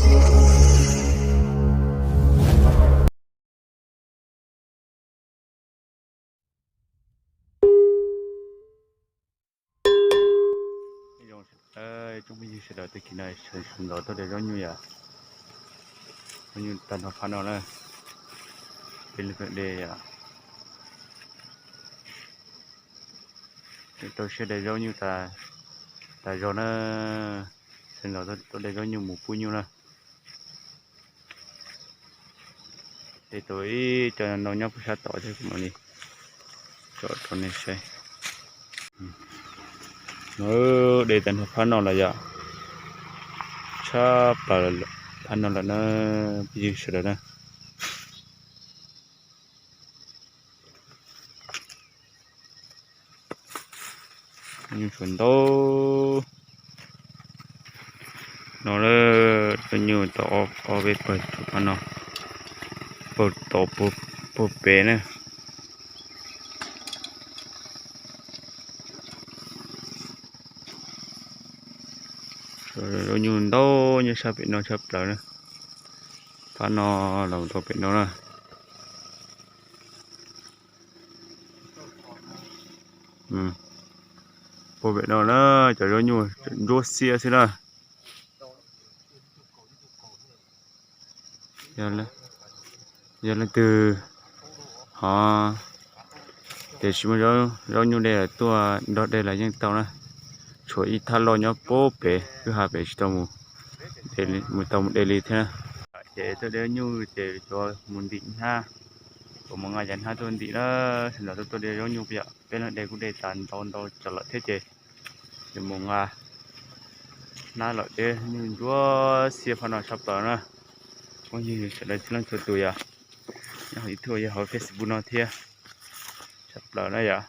Tsoom phooj ywg sawv daws, tag kis no sawv ntxov tuaj de zaub nyuj yom. Zaub nyuj tag nrho phab no na, peb lub de yom. Tau siab de zaub nyuj tas zog na, sawv ntxov tuaj de zaub nyuj mus pub nyuj na. De tau ib co ntau nyob puag sab tod thiab, kuv mam li tso rau nej saib. No de tag nrho phab no lawm yom, tshaj plaws phab no lawm na, phooj ywg sawv daws na. Nyuj tsuas ntau no, zaub nyuj tau ob peb pawg rau phab no, pawg tod puag pem na. Zaub nyuj ntau nyob sab pem no tshaj plaws na, phab no los rau pem no na. Puag pem no na, cov zaub nyuj ntsuab xiab xwb na. Yog leej twg ho tias tsis muaj zaub nyuj de los tuaj nrog de los yeej tau na. Tshuav ib thaj loj nyob puag pem kwj ha pem tsis tau mus, mus tau mus de li thiab na. Ces tuaj de nyuj ces yuav mus ntim hnab, kuv mus nqa cov hnab tuaj ntim na. Sawv ntxov tuaj tuaj de zaub nyuj yom, peb leeg de kuj de tas ntau ntau tsawv lawm thiab ces yuav mus nqa hnab lawm thiab. Nyuj ntsuab xiab phab no tshaj plaws na. Phooj ywg sawv daws txhua leej txhua tus yom, nyob hauv YouTube yog hauv Facebook no thiab, tshaj plaws na yom.